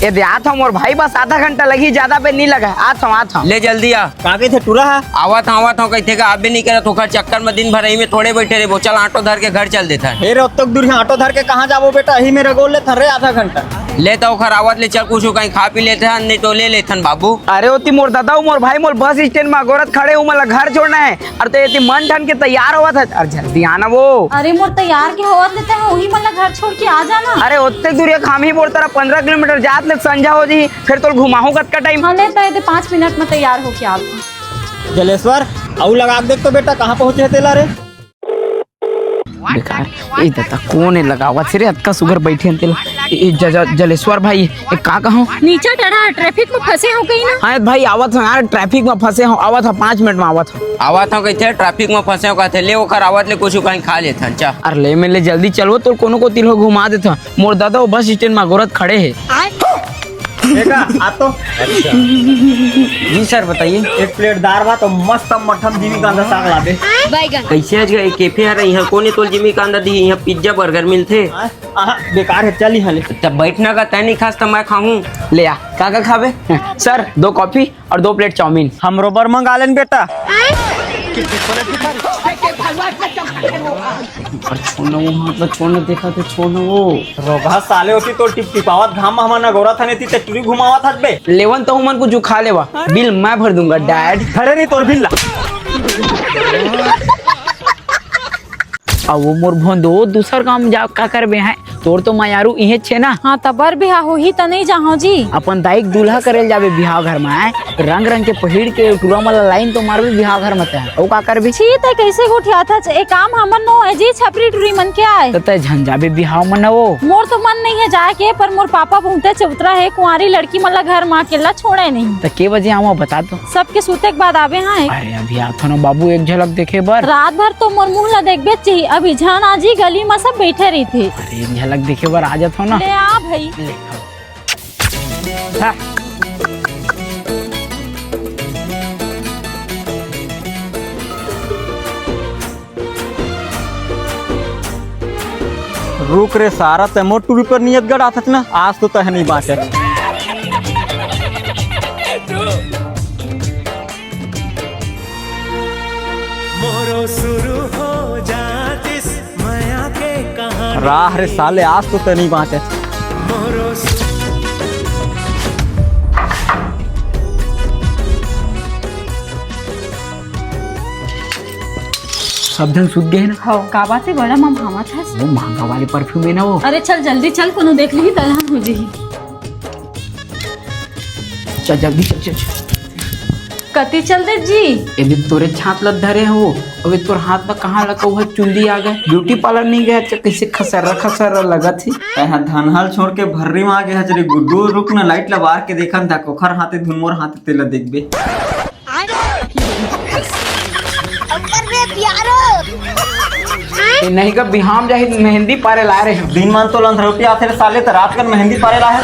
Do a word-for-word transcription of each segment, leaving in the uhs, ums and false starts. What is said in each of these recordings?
ए दे, आत हंव मोर भाई, बस आधा घंटा लगही, जादा बेर नइ लगे, आत हंव, आत हंव। ले जल्दी आ। का कहिथे टूरा हा? आवत हंव, आवत हंव कहिथे गा, आबे नइ करत, ओखर चक्कर म दिन भर एही में थोड़े बइठे रहिबो। चल, ऑटो धर के घर चल देथन। ए रे, ओतक दूर हे, ऑटो धर के कहाँ जाबो बेटा? एही में रगोल लेथन रे आधा घंटा। ले त ओखर आवत ले चल, कुछु कहीं खा पी लेथन, नइ तो ले लेथन बाबू। अरे ओती मोर ददा अउ मोर भाई मोला बस स्टैंड म अगोरत खड़े हे, ओमन ला घर छोड़ना हे। अरे त एती मन ठन के तैयार होवत हस, अरे जल्दी आना वो। अरे मोर तैयार के होवत ले तैं ह उही मन ला घर छोड़ के आ जाना। अरे ओतक दूर हे, खामही बोलत रहा, पंद्रह किलोमीटर जात ले संझा हो जही, फेर तोला घुमाहूं कतका टाइम। हाँ, ले त ए दे पाँच मिनट म तैयार होके आत हंव। जलेश्वर, अउ लगा के देख तो बेटा, कहाँ पहुँचे हे तेला रे? बेकार। ए ददा, कोन ए लगावत हे रे, अतका सुघर बइठे हन तेला। ए, ज-, ज-, जलेश्वर भाई, ए, का कहूं? नीचा टड़ा, ट्रैफिक म फंसे हंव कहीं ना? हाँ भाई, आवत हंव यार, ट्रैफिक म फंसे हंव, आवत हंव, पाँच मिनट म आवत हंव। आवत हंव कहिथे, ट्रैफिक म फंसे हंव कहिथे, ले ओखर आवत ले कुछु कहीं खा लेथन, चल। अरे ले में ले, जल्दी चल वो, तोला कोनो कोती ले घुमा देथंव। मोर ददा वो बस स्टैंड म अगोरत खड़े हे। देखा, आ तो। अच्छा। जी सर, बताइए। एक प्लेट दार भात अउ मस्त मटन जिमी कांदा साग ला दे। बैगन। कइसे आज गा ए कैफे हरे, इहाँ कोन ए तोला जिमी कांदा दिही, इहाँ पिज्जा बर्गर मिलथे। हाँ, आहा, बेकार हे, चल इहाँ ले। त बइठ ना गा, तैं नइ खास त मैं खाहूं। ले आ, का का खाबे? सर, दो कॉफी अउ दो प्लेट चाउमीन। हमरो बर मंगा लेन बेटा। अरे छोड़ ना वो हाथ ला, छोड़ ना, देखा थे, छोड़ ना वो। रोगहा साले, ओती तोर टिपटिपावत घाम म हमन अगोरत हन, एती ते टूरी घुमावत हस बे। लेवन त उमन कुछु खा लेवा, बिल मैं भर दूंगा डैड। धरे नहीं तोर बिल ला। अउ वो मोर भोंदो, दूसर काम जा का करबे हैं? तोर तो मयारू इहेच छे ना। हाँ, त बर बिहाव होही त नइ जाहंव जी। अपन दाई के दूल्हा करे ल जाबे बिहाव घर म, आय। रंग रंग के पहिर के टूरा मन ला लाइन तो मारबे बिहाव घर म तैं। अउ का करबे? छी, तैं कइसे गोठियाथस? ए काम हमर नोहय जी, छपरी टूरी मन के आय। त तैं झन जाबे बिहाव म न वो। मोर तो मन नइ हे जाय के, पर मोर पापा बहुते चबुतरा हे, कुंवारी लड़की मन ला घर म अकेल्ला छोड़य नहीं। त के बजे आवा बता तो। सबके सूते के बाद आबे हाँ। अरे अभी आथो ना बाबू, एक झलक देखे बर। रात भर तो मोर मुंह ला देखबे चाही, अभी झन आ जी, गली म सब बइठे रहिथे। अरे एक झलक देखे बर आ जाथो ना। ले आ भाई। ले, हाँ। रुक रे सारा, तैं मोर टूरी पर नियत गड़ाथस ना, आज तो तैं नइ बाँचस। मोरो शुरू हो जातिस मया के कहानी। राह रे साले, आज तो तैं नइ बाँचस। मोरो सब झन सुत गे हे ना? हव, का बात हे, बड़ा ममहावत हस? वो महंगा वाले परफ्यूम हे ना वो। अरे चल जल्दी चल, कोनो देख लिही त अलहन हो जही। चल जल्दी चल, चल, चल। कति चल दे जी? ए दे तोरे छात ल धरे हो, अबे तोर हाथ म कहाँ लगा हुआ चुंदी आ गे, ब्यूटी पार्लर नइ गे, अच्छा कइसे खसर्रा खसर्रा लगत हे। तैं ह धनहा ल छोड़ के भर्री म आ गे हस रे गुड्डू, रुक न लाइट ल बार के देखन त ओखर हाथे धुन मोर हाथे तेला देखबे। ऊपर में प्यारो। ए, नहीं का बिहाव जाही मेहंदी पारे ला रहे हो। दिन मान तो लंधरौटी आथे रे साले, त रात कन मेहंदी पारे ला हे।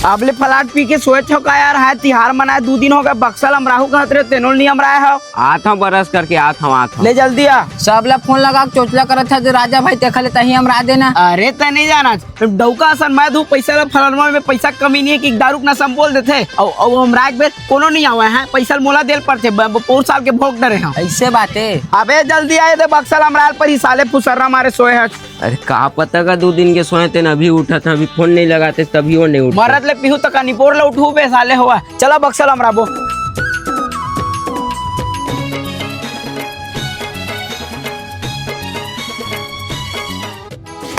अब ले फलाट पी के सोए छो का यार? हाय तिहार मनाए दू दिन हो गे, बक्सा ल अमराहू कहत रहे, तेनो ल नइ अमराए हो। आत हंव बरस करके, आत हंव, आत हंव। ले जल्दी आ। सब ला फोन लगा के चोचला करत हे जो राजा भाई तेखा ले तहीं अमरा देना। अरे तैं नइ जानस, डौका असन मैं दू पैसा ला फलनवा में पैसा कमी नइ हे कि दारू के नशा म बोल देथे। अउ, अउ अमराए के बेर कोनो नइ आवय हे, पैसा ल मोला दे ल परथे, ब-, ब-, पौर साल के भोग डरे हंव। अइसे बात हे। अबे जल्दी आए दे, बक्सा ल अमराए ल परही, साले फुसर्रा मारे सोए हस। अरे का पता का दू दिन के सोए तेन अभी उठत हे, अभी फोन नइ लगाते तभी वो नइ उठत। मरत ले पीहू त का निपोर ले उठहू बे साले होवा। चला बक्सा ल अमराबो।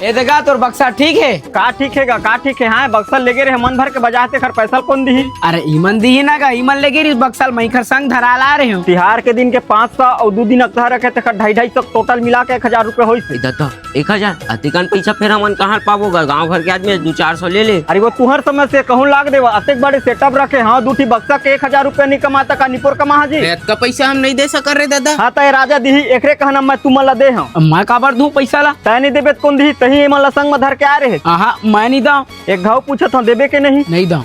ए दे गा तोर बक्सा ठीक हे? का ठीक हे गा, का ठीक हे? हाँ, बक्सा ल लेगे रहे मन भर के बजार, तेखर पैसा ल कोन दिही? अरे इमन दिही ना गा, इमन लेगे रहिस बक्सा ल, मैं एखर संग धरा ला रहे हंव। तिहार के दिन के पाँच सौ अउ दू दिन अक्तहा रखे, तेखर ढाई ढाई सौ, टोटल मिला के एक हजार रुपया होइस। ए ददा, एक हजार? अतिकन पइसा फेर हमन कहाँ ले पाबो गा? गाँव घर के आदमी दू चार सौ ले ले। अरे वो तुंहर समस्या, कहूँ लाग देवा, अतेक बड़े सेटअप रखे हंव, दू ठी बक्सा के एक हजार रुपया नइ कमात त का निपोर कमाहूँ जी? अतका पइसा हम नइ दे सकन रे ददा। हाँ, त ए राजा दिही, एकरे कहना म मैं तुमन ला दे हंव। मैं काबर दूं पइसा ला? तैं नइ देबे त कोन दिही? तहीं एमन ला संग म धर के आए रहे। आहा, मैं नइ दंव। एक घाव पूछत हंव, देबे के नहीं? नइ दंव।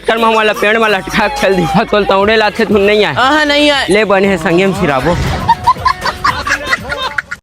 चक्कर में हमला पेड़ में लटका के फेल दिखा, तोल तौड़े लाथे धुन नहीं आए। हाँ, नहीं आए। ले बने हे संगे में सिराबो।